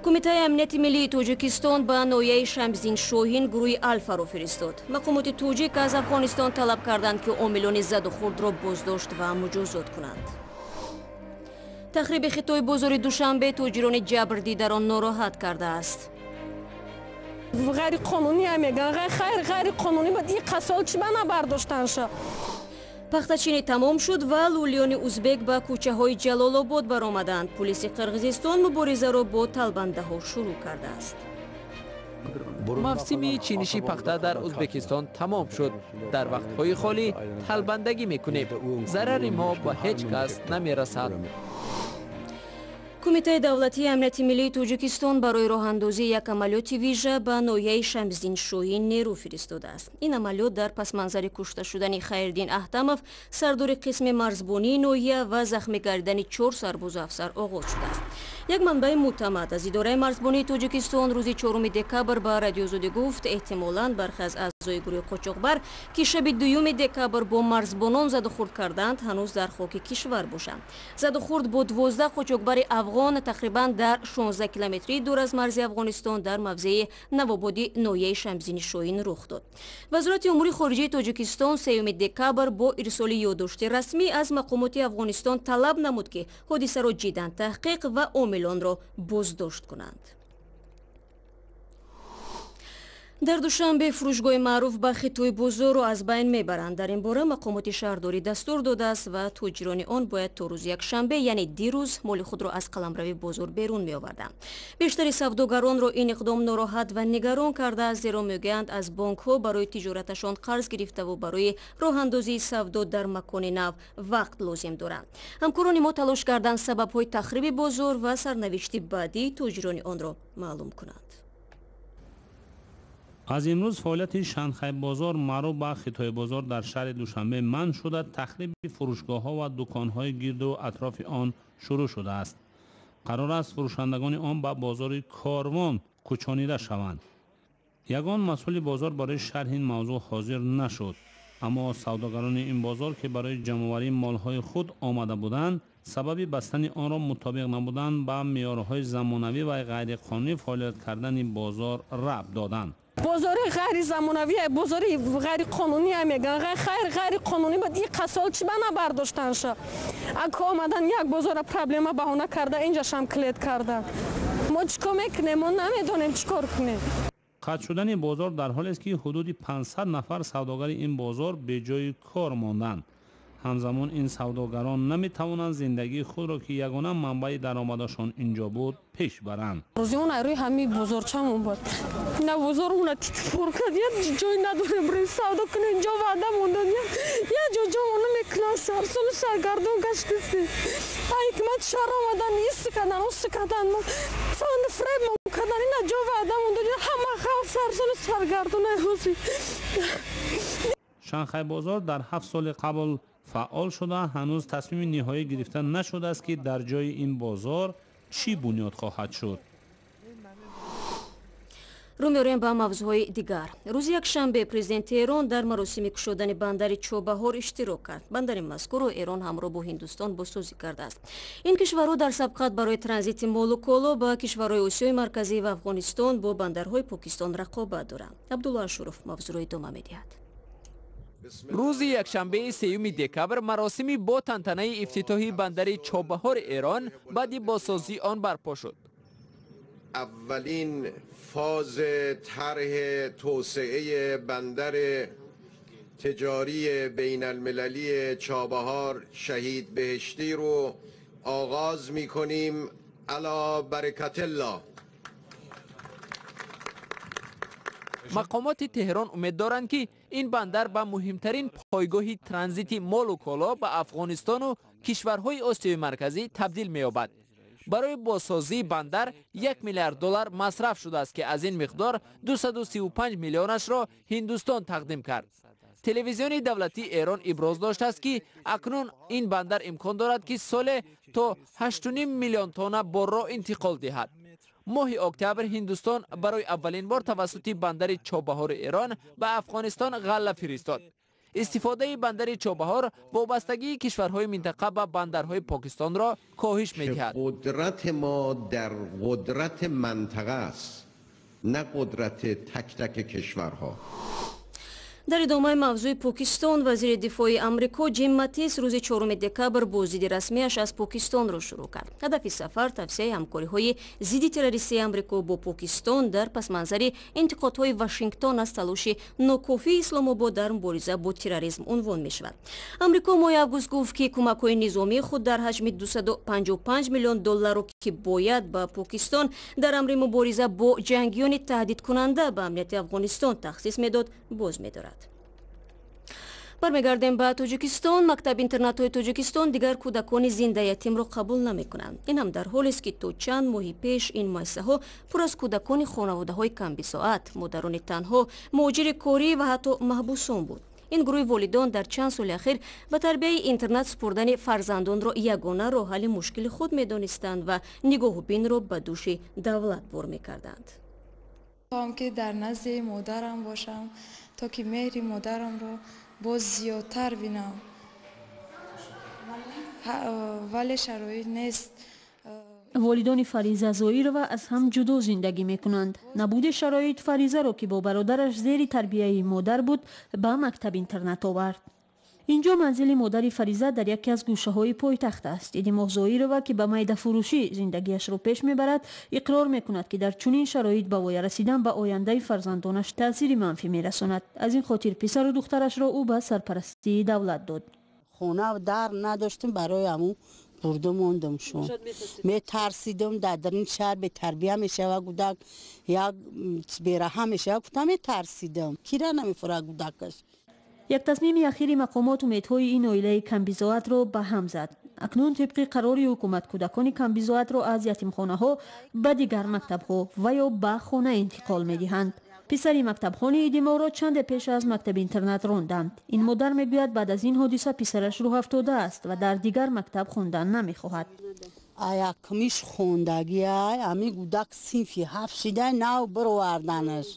Кумитаи амнияти миллии Тоҷикистон ба ноҳияи Шамсиддин Шоҳин гурӯҳи Алфаро фиристод. Мақомоти тоҷик аз Афғонистон талаб карданд, ки омилони задухӯрдро боздошт ва муҷозот кунанд. Тахриби хитои бозори Душанбе тоҷирони ҷабрдидаро нороҳат кардааст. Ғайриқонунӣ мегӯянд, ғайриқонунӣ буд. Ин қасол чӣ ба набардоштанша? Пахтачинӣ тамом шуд ва лӯлиёни узбек ба кӯчаҳои Ҷалолобод баромаданд. Пулиси Қирғизистон муборизаро бо талбандаҳо шурӯъ кардааст. Мавсими чиниши пахта дар Узбекистон тамом шуд. Дар вақтҳои холӣ талбандагӣ мекунем. Зарари мо ба ҳеҷ кас намерасад. Кумитаи давлатии амнияти миллии Тоҷикистон барои роҳандозии як амалиёти вижа ба ноҳияи Шамсиддин Шоҳин нерӯ фиристодааст. Ин амалиёт дар пасманзари кушта шудани Хайриддин Аҳтамов, сардори қисми марзбонии ноҳия, ва захмӣ гардидани 4 сарбозу афсар оғоз шудааст. Як манбаи мӯътамад аз идораи марзбонии Тоҷикистон рӯзи 4 декабр ба Радиозодӣ гуфт, эҳтимолан бархе аз аъзои гурӯҳи қочоқбар, ки шаби 2 декабр бо марзбонон задухӯрд карданд, ҳанӯз дар хоки кишвар бошанд. Задухӯрд бо 12 қочоқбари афғон тақрибан дар 16 километрии дур аз марзи Афғонистон дар мавзеи Навободи ноҳияи Шамсиддини Шоҳин рух дод. Вазорати умури хориҷаи Тоҷикистон 3 декабр бо ирсоли ёддошти расмӣ аз мақомоти Афғонистон талаб намуд, ки ҳодисаро ҷиддан таҳқиқ ва омилонро боздошт кунанд. Дар Душанбе фурӯшгоҳи маъруф ба хитои бозорро аз байн мебаранд. Дар ин бора мақомоти шаҳрдорӣ дастур додааст ва тоҷирони он бояд то рӯзи якшанбе, яъне дирӯз, моли худро аз қаламрави бозор берун меоварданд. Бештари савдогаронро ин иқдом нороҳат ва нигарон кардааст, зеро мегӯянд, аз бонкҳо барои тиҷораташон қарз гирифтаву барои роҳандозии савдо дар макони нав вақт лозим доранд. Ҳамкорони мо талош карданд сабабҳои тахриби бозор ва сарнавишти баъдии тоҷирони онро маълум кунанд. Аз имрӯз фаъолияти Шанхай-бозор маъруф ба Хитой-бозор дар шаҳри Душанбе манъ шуда, тахриби фурӯшгоҳҳо ва дуконҳои гирду атрофи он шурӯъ шудааст. Қарор аст фурӯшандагони он ба бозори Корвон кӯчонида шаванд. Ягон масъули бозор барои шарҳи ин мавзӯъ ҳозир нашуд, аммо савдогарони ин бозор, ки барои ҷамъоварии молҳои худ омада буданд, сабаби бастани онро мутобиқ набудан ба меъёрҳои замонавӣ ва ғайриқонунӣ фаъолият кардани бозор рабт доданд. Бозори ғайризамонавӣ, бозори ғайриқонунӣ мегӯянд, ғайриқонунӣ буд. Ин қасол чӣ ба набардоштанша? Ако омадан як бозора проблема баҳона карда, инҷашам клет карда. Мо чӣ кор мекунем? Мо намедонем чӣ кор кунем. Қатъ шудани бозор дар ҳолест, ки ҳудуди 500 нафар савдогари ин бозор беҷои кор монданд. Ҳамзамон ин савдогарон наметавонанд зиндагии худро, ки ягона манбаи даромадашон инҷо буд, пеш баранд. Рӯзи он рӯи ҳамин бозорчамон буд. На бозормона титпур кард, як ҷой надорем бирем савдо кунем, ҷо ваъда мондан, як ҷо ҷомона мекунам, сарсону саргардон гаштистем. Ҳикмат шаҳр омадан, ис кардан, ус кардан, фанду фреб кардан, ина ҷо ваъда мондан, ҳама халқ сарсону саргардон ҳозир. Шанхай-бозор дар 7 соли қабл фаъол шуда, ҳанӯз тасмими ниҳоӣ гирифта нашудааст, ки дар ҷои ин бозор чӣ бунёд хоҳад шуд. Рӯ меорем ба мавзӯъҳои дигар. Рӯзи якшанбе президенти Эрон дар маросими кушодани бандари Чобаҳор иштирок кард. Бандари мазкурро Эрон ҳамроҳ бо Ҳиндустон бозсозӣ кардааст. Ин кишварҳо дар сабқат барои транзити молу коло ба кишварҳои Осиёи Марказӣ ва Афғонистон бо бандарҳои Покистон рақобат доранд. Абдулло Ашуров мавзӯъро идома медиҳад. Рӯзи якшанбеи 3 декабр маросими бо тантанаи ифтитоҳи бандари Чобаҳори Эрон баъди бозсозии он барпо шуд. Аввалин фоз طرح توسعه بندر تجاری بین المللی چابهار شهید بهشتی رو آغاز می‌کنیم. علی برکت الله. Мақомоти Теҳрон умед доранд, ки ин бандар ба муҳимтарин пойгоҳи транзити молу коло ба Афғонистону кишварҳои Осиёи Марказӣ табдил меёбад. Барои бозсозии бандар 1 миллиард доллар масраф шудааст, ки аз ин миқдор 235 миллионашро Ҳиндустон тақдим кард. Телевизиони давлатии Эрон иброз доштааст, ки акнун ин бандар имкон дорад, ки соле то 8,5 миллион тонна борро интиқол диҳад. Моҳи октябр Ҳиндустон барои аввалин бор тавассути бандари Чобаҳори Эрон ба Афғонистон ғалла фиристод. Истифодаи бандари Чобаҳор вобастагии кишварҳои минтақа ба бандарҳои Покистонро коҳиш медиҳад. Қудрати мо дар қудрати мантақа аст, на қудрати так-таки кишварҳо. Дар идомаи мавзӯи Покистон, вазири дифои Амрико Ҷим Матис рӯзи 4 декабр боздиди расмиаш аз Покистонро шурӯъ кард. Ҳадафи сафар тавсияи ҳамкориҳои зидди террористии Амрико бо Покистон дар пасманзари интиқодҳои Вашингтон аз талоши нокофии Исломобод дар мубориза бо терроризм унвон мешавад. Амрико моҳи август гуфт, ки кӯмакҳои низомии худ дар ҳаҷми 255 миллион долларро, ки бояд ба Покистон дар амри мубориза бо ҷангиёни таҳдидкунанда ба амнияти Афғонистон тахсис медод, боз медорад. Бармегардем ба Тоҷикистон. Мактаб-интернатҳои Тоҷикистон дигар кӯдакони зиндаятимро қабул намекунанд. Ин ҳам дар ҳолест, ки то чанд моҳи пеш ин муассисаҳо пур аз кӯдакони хонаводаҳои камбисоат, модарони танҳо, муҳоҷири корӣ ва ҳатто маҳбусон буд. Ин гурӯҳи волидон дар чанд соли ахир ба тарбияи интернат супурдани фарзандонро ягона роҳҳалли мушкили худ медонистанд ва нигоҳубинро ба дӯши давлат бор мекарданд. Хоҳам, ки дар назди модарам бошам, то ки меҳри модарамро боз зиёдтар бинам, вале шароит нест. Волидони Фариза Зоирова аз ҳам ҷудо зиндагӣ мекунанд. Набуди шароит Фаризаро, ки бо бародараш зери тарбияи модар буд, ба мактаб-интернат овард. Инҷо манзили модари Фариза дар яке аз гӯшаҳои пойтахт аст. Идимоҳ Зоирова, ки ба майдафурӯшӣ зиндагиашро пеш мебарад, иқрор мекунад, ки дар чунин шароит ба воя расидан ба ояндаи фарзандонаш таъсири манфӣ мерасонад. Аз ин хотир писару духтарашро ӯ ба сарпарастии давлат дод. Хона дар надоштем, барои ҳамун бурду мондам шун. Метарсидам, дар дарин шаҳр бетарбия мешава кӯдак, як бераҳа мешава, гуфта метарсидам. Кира намефура кӯдакаш. Як тасмими ахири мақомот умедҳои ин оилаи камбизоатро ба ҳам зад. Акнун тибқи қарори ҳукумат кӯдакони камбизоатро аз ятимхонаҳо ба дигар мактабҳо ва ё ба хона интиқол медиҳанд. Писари мактабхони Идиморо чанде пеш аз мактаби-интернат ронданд. Ин модар мегӯяд, баъд аз ин ҳодиса писараш рӯҳафтода аст ва дар дигар мактаб хондан намехоҳад. Якмиш хондагиай, ами кӯдак синфи ҳафт шидай, нав бироварданаш.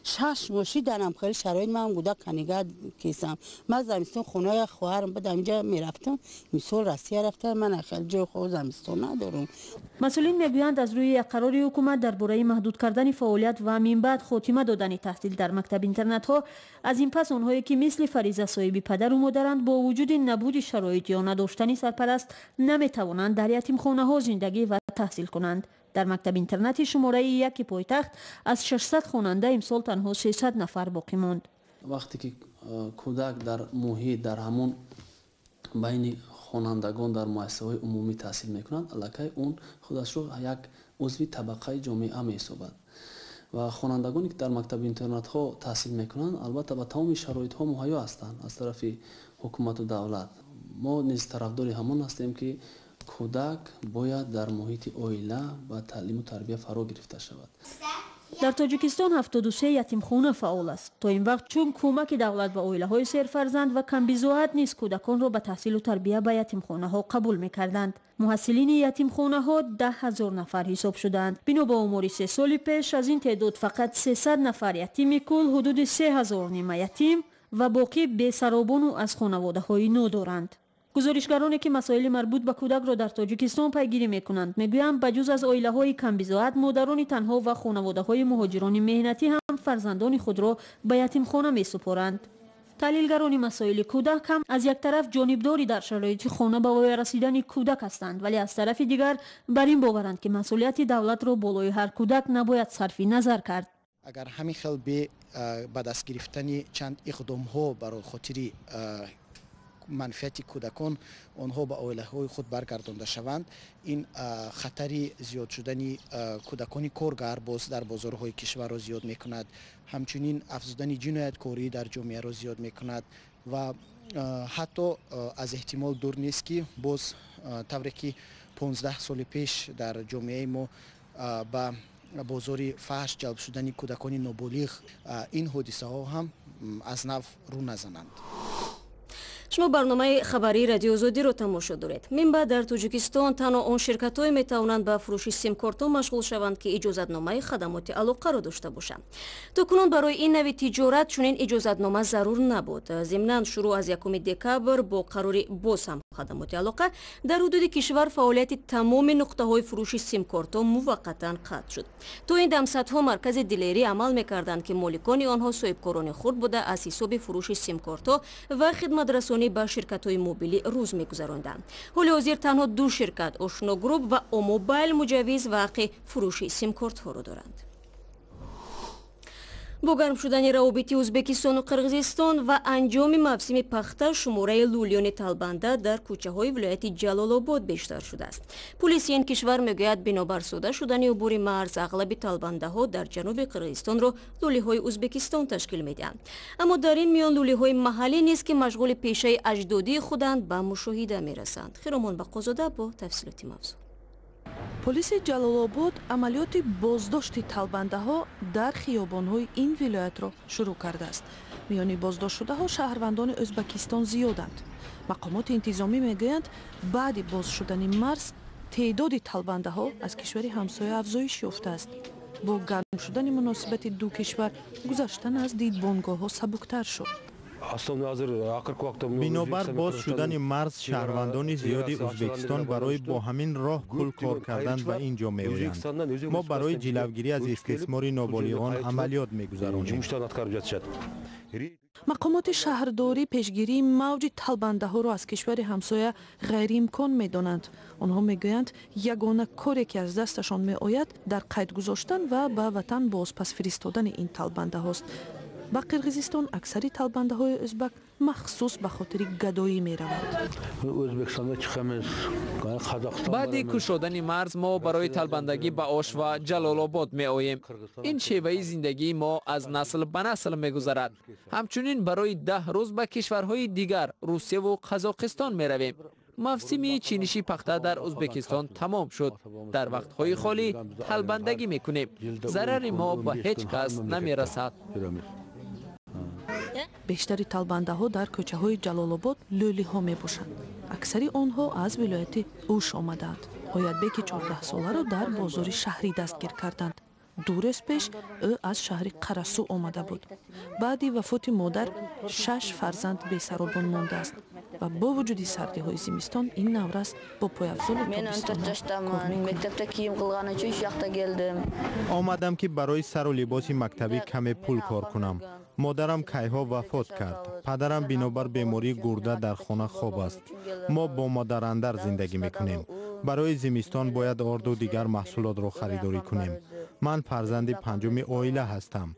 6 моҳ шиданам, хеле шароит ман кӯдак канига кесам. Ман замистон хонаи хоҳарам будам, инҷа мерафтам. Мисол, Россия рафтам, ман хеле ҷои хоб замистон надорам. Масъулин мегӯянд, аз рӯи як қарори ҳукумат дар бораи маҳдуд кардани фаъолият ва минбаъд хотима додани таҳсил дар мактаб-интернатҳо, аз ин пас онҳое, ки мисли Фариза соҳиби падару модаранд, бо вуҷуди набуди шароит ё надоштани сарпараст, наметавонанд дар ятимхонаҳо зиндагӣ ва таҳсил кунанд. Дар мактаби-интернати шумораи яки пойтахт аз 600 хонанда имсол танҳо 300 нафар боқӣ монд. Вақте ки кӯдак дар муҳит, дар ҳамон байни хонандагон дар муассисаҳои умумӣ таҳсил мекунад, аллакай он худашро як узви табақаи ҷомеа меҳисобад. Ва хонандагоне, ки дар мактаби-интернатҳо таҳсил мекунанд, албатта, ба тамоми шароитҳо муҳайё ҳастанд аз тарафи ҳукумату давлат. Мо низ тарафдори ҳамон ҳастем, ки кӯдак бояд дар муҳити оила ба таълиму тарбия фаро гирифта шавад. Дар Тоҷикистон 73 ятимхона фаъол аст. То ин вақт чун кӯмаки давлат ба оилаҳои серфарзанд ва камбизоат низ кӯдаконро ба таҳсилу тарбия ба ятимхонаҳо қабул мекарданд. Муҳассилини ятимхонаҳо 10 000 нафар ҳисоб шудаанд. Бино ба омори 3 соли пеш, аз ин теъдод фақат 300 нафар ятими кул, ҳудуди 3000 нимаятим ва боқӣ бесаробону аз хонаводаҳои нодоранд. Гузоришгароне, ки масоили марбут ба кӯдакро дар Тоҷикистон пайгирӣ мекунанд, мегӯянд, ба ҷуз аз оилаҳои камбизоат, модарони танҳо ва хонаводаҳои муҳоҷирони меҳнатӣ ҳам фарзандони худро ба ятимхона месупоранд. Таҳлилгарони масоили кӯдак ҳам аз як тараф ҷонибдори дар шароити хона ба воя расидани кӯдак ҳастанд, вале аз тарафи дигар бар ин боваранд, ки масъулияти давлатро болои ҳар кӯдак набояд сарфи назар кард. Агар ҳамин хел бе ба даст гирифтани чанд иқдомҳо барои хотири манфиати кӯдакон онҳо ба оилаҳои худ баргардонда шаванд, ин хатари зиёд шудани кӯдакони коргар боз дар бозорҳои кишварро зиёд мекунад, ҳамчунин афзудани ҷинояткорӣ дар ҷомеаро зиёд мекунад ва ҳатто аз эҳтимол дур нест, ки боз тавре ки 15 соли пеш дар ҷомеаи мо ба бозори фаҳш ҷалб шудани кӯдакони ноболиғ, ин ҳодисаҳо ҳам аз нав рӯ назананд. Шумо барномаи хабарии Радиои Озодиро тамошо доред. Минбаъд дар Тоҷикистон танҳо он ширкатҳое метавонанд ба фурӯши симкортҳо машғул шаванд, ки иҷозатномаи хадамоти алоқаро дошта бошанд. То кунун барои ин нави тиҷорат чунин иҷозатнома зарур набуд. Зимнан, шурӯъ аз 1 декабр бо қарори боз ҳам хадамоти алоқа дар ҳудуди кишвар фаъолияти тамоми нуқтаҳои фурӯши симкортҳо муваққатан қатъ шуд. То ин дам садҳо маркази дилерӣ амал мекарданд, ки моликони онҳо соҳибкорони хурд буда, аз ҳисоби фурӯши симкортҳо ва хидматрасонӣ ба ширкатҳои мобилӣ рӯз мегузаронданд. Ҳоли ҳозир танҳо ду ширкат, Ошно Груп ва Омобайл, муҷаввиз ва ҳаққи фурӯши симкортҳоро доранд. Бо гарм шудани равобити Ӯзбекистону Қирғизистон ва анҷоми мавсими пахта, шумораи лӯлиёни талбанда дар кӯчаҳои вилояти Ҷалолобод бештар шудааст. Пулиси ин кишвар мегӯяд, бинобар сода шудани убури марз, ағлаби талбандаҳо дар ҷануби Қирғизистонро лӯлиҳои Ӯзбекистон ташкил медиҳанд. Аммо дар ин миён лӯлиҳои маҳаллӣ низ, ки машғули пешаи аҷдодии худанд, ба мушоҳида мерасанд. Хиромон Бақозода бо тафсилоти мавзӯъ. Полиси Ҷалолобод амалиёти боздошти талбандаҳо дар хиёбонҳои ин вилоятро шурӯъ кардааст. Миёни боздоштшудаҳо шаҳрвандони Ӯзбекистон зиёданд. Мақомоти интизомӣ мегӯянд, баъди боз шудани марз теъдоди талбандаҳо аз кишвари ҳамсоя афзоиш ёфтааст. Бо гарм шудани муносибати ду кишвар гузаштан аз дидбонгоҳҳо сабуктар шуд. Бинобар боз шудани марз, шаҳрвандони зиёди Ӯзбекистон барои бо ҳамин роҳ пул кор кардан ба ин ҷо меоянд. Мо барои ҷилавгирӣ аз истисмори ноболиғон амалиёт мегузаронем. Мақомоти шаҳрдорӣ пешгирии мавҷи талбандаҳоро аз кишвари ҳамсоя ғайриимкон медонанд. Онҳо мегӯянд, ягона коре ки аз дасташон меояд, дар қайд гузоштан ва ба ватан бозпас фиристодани ин талбандаҳост. Ба Қирғизистон аксари талбандаҳои ӯзбак махсус ба хотири гадоӣ мераванд. Баъди кушодани марз мо барои талбандагӣ ба Ош ва Ҷалолобод меоем. Ин шеваи зиндагии мо аз насл ба насл мегузарад. Ҳамчунин барои 10 рӯз ба кишварҳои дигар, Русияву Қазоқистон меравем. Мавсими чиниши пахта дар Ӯзбекистон тамом шуд. Дар вақтҳои холӣ талбандагӣ мекунем. Зарари мо ба ҳеҷ кас намерасад. Бештари талбандаҳо дар кӯчаҳои Ҷалолобод лӯлиҳо мебошанд. Аксари онҳо аз вилояти Уш омадаанд. Оятбеки 14-соларо дар бозори шаҳрӣ дастгир карданд. Ду рӯз пеш ӯ аз шаҳри Қарасу омада буд. Баъди вафоти модар шаш фарзанд бесаробон мондааст ва бо вуҷуди сардиҳои зимистон ин наврас бо пойафзоли тобистона кор мекунад. Омадам, ки барои сару либоси мактабӣ каме пул кор кунам. Модарам кайҳо вафот кард. Падарам бинобар бемории гурда дар хона хоб аст. Мо бо модарандар зиндагӣ мекунем. Барои зимистон бояд орду дигар маҳсулотро харидорӣ кунем. Ман фарзанди панҷуми оила ҳастам.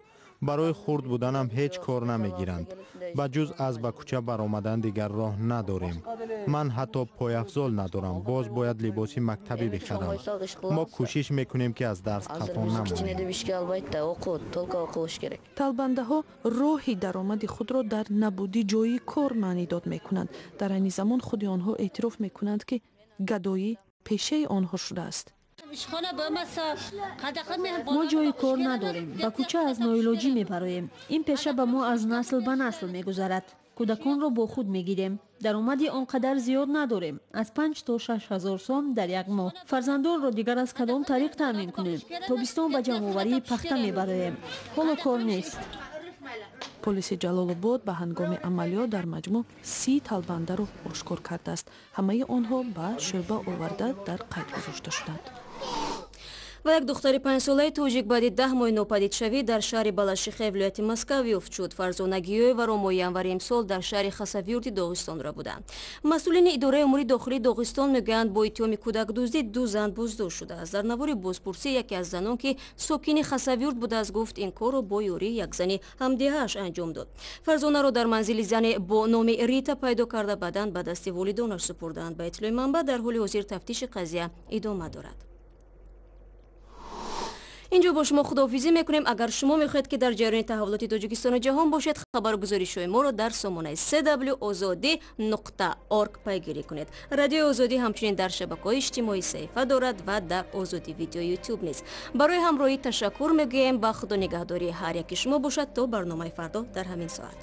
Барои хурд буданам ҳеҷ кор намегиранд. Ба ҷуз аз ба кӯча баромадан дигар роҳ надорем. Ман ҳатто пойафзол надорам, боз бояд либоси мактабӣ бихарам. Мо кӯшиш мекунем, ки аз дарс қафо намонем. Талбандаҳо роҳи даромади худро дар набуди ҷойи кор маънидод мекунанд. Дар айни замон худи онҳо эътироф мекунанд, ки гадоӣ пешаи онҳо шудааст. Мо ҷойи кор надорем, ба кӯча аз ноилоҷӣ мебароем. Ин пеша ба мо аз насл ба насл мегузарад. Кӯдаконро бо худ мегирем. Даромади он қадар зиёд надорем, аз 5 то 6 ҳазор сом дар як моҳ. Фарзандонро дигар аз кадом тариқ таъмин кунем? Тобистон ба ҷамъоварии пахта мебароем, ҳоло кор нест. Полиси Ҷалолобод ба ҳангоми амалиёт дар маҷмӯъ 30 талбандаро ошкор кардааст. Ҳамаи онҳо ба шӯъба оварда дар қайд гузошта шуданд. Ва як духтари 5-солаи тоҷик баъди 10 моҳи нопадидшавӣ дар шаҳри Балашихе вилояти Москав ёфт шуд. Фарзона Гиёеваро моҳи январи имсол дар шаҳри Хасавюрти Доғистонро буданд. Масъулини идораи умури дохилии Доғистон мегӯянд, бо иттиҳоми кӯдакдуздӣ ду зан боздошт шудааст. Дар навори бозпурсӣ яке аз занон, ки сокини Хасавюрт будааст, гуфт, ин корро бо ёрии як зани ҳамдеҳааш анҷом дод. Фарзонаро дар манзили зане бо номи Рита пайдо карда, баъдан ба дасти волидонаш супурданд. Ба иттилои манбаъ, дар ҳоли ҳозир тафтиши қазия идома дорад. Инҷо бо шумо худоҳофизӣ мекунем. Агар шумо мехоҳед, ки дар ҷараёни таҳаввулоти Тоҷикистону ҷаҳон бошед, хабаргузоришҳои моро дар сомонаи cw ozodi.org пайгирӣ кунед. Радиои Озодӣ ҳамчунин дар шабакаҳои иҷтимоӣ саҳифа дорад ва дар Озодӣ Видео Ютуб низ. Барои ҳамроҳӣ ташаккур мегӯем. Ба худо нигаҳдории ҳар яки шумо бошад то барномаи фардо дар ҳамин соат.